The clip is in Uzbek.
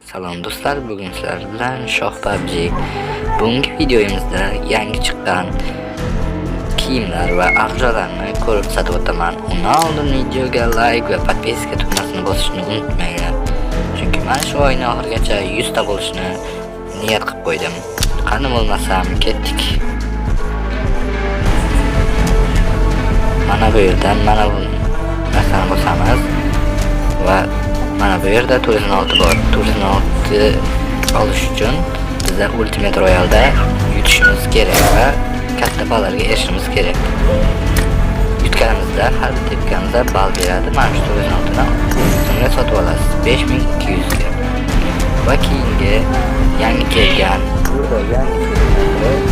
Salom do'stlar, bugun sizlar bilan Shoh PUBG. Bugungi videomizda yangi chiqqan kiyimlar va a'zolarni ko'rib sotib o'taman. Undan oldin videoga like va подписка tugmasini bosishni unutmanglar. Chunki men shu oyning oxirigacha 100 ta bo'lishni niyat qilib qo'ydim. Qani bo'lmasam ketdik. Mana bu yerdan mana bu narsani bosamiz va mana bu yerda 406 bor. 406 olish uchun bizlar Ultimate Royale'da yutishimiz kerak va katta ballarga erishishimiz kerak. Yutganimizda har bitta yutganimizda ball beradi. Mana shu 406 ni so'ngra sotib olasiz 5200 ga. Va keyingi yangi kelgan, burada yangi kelgan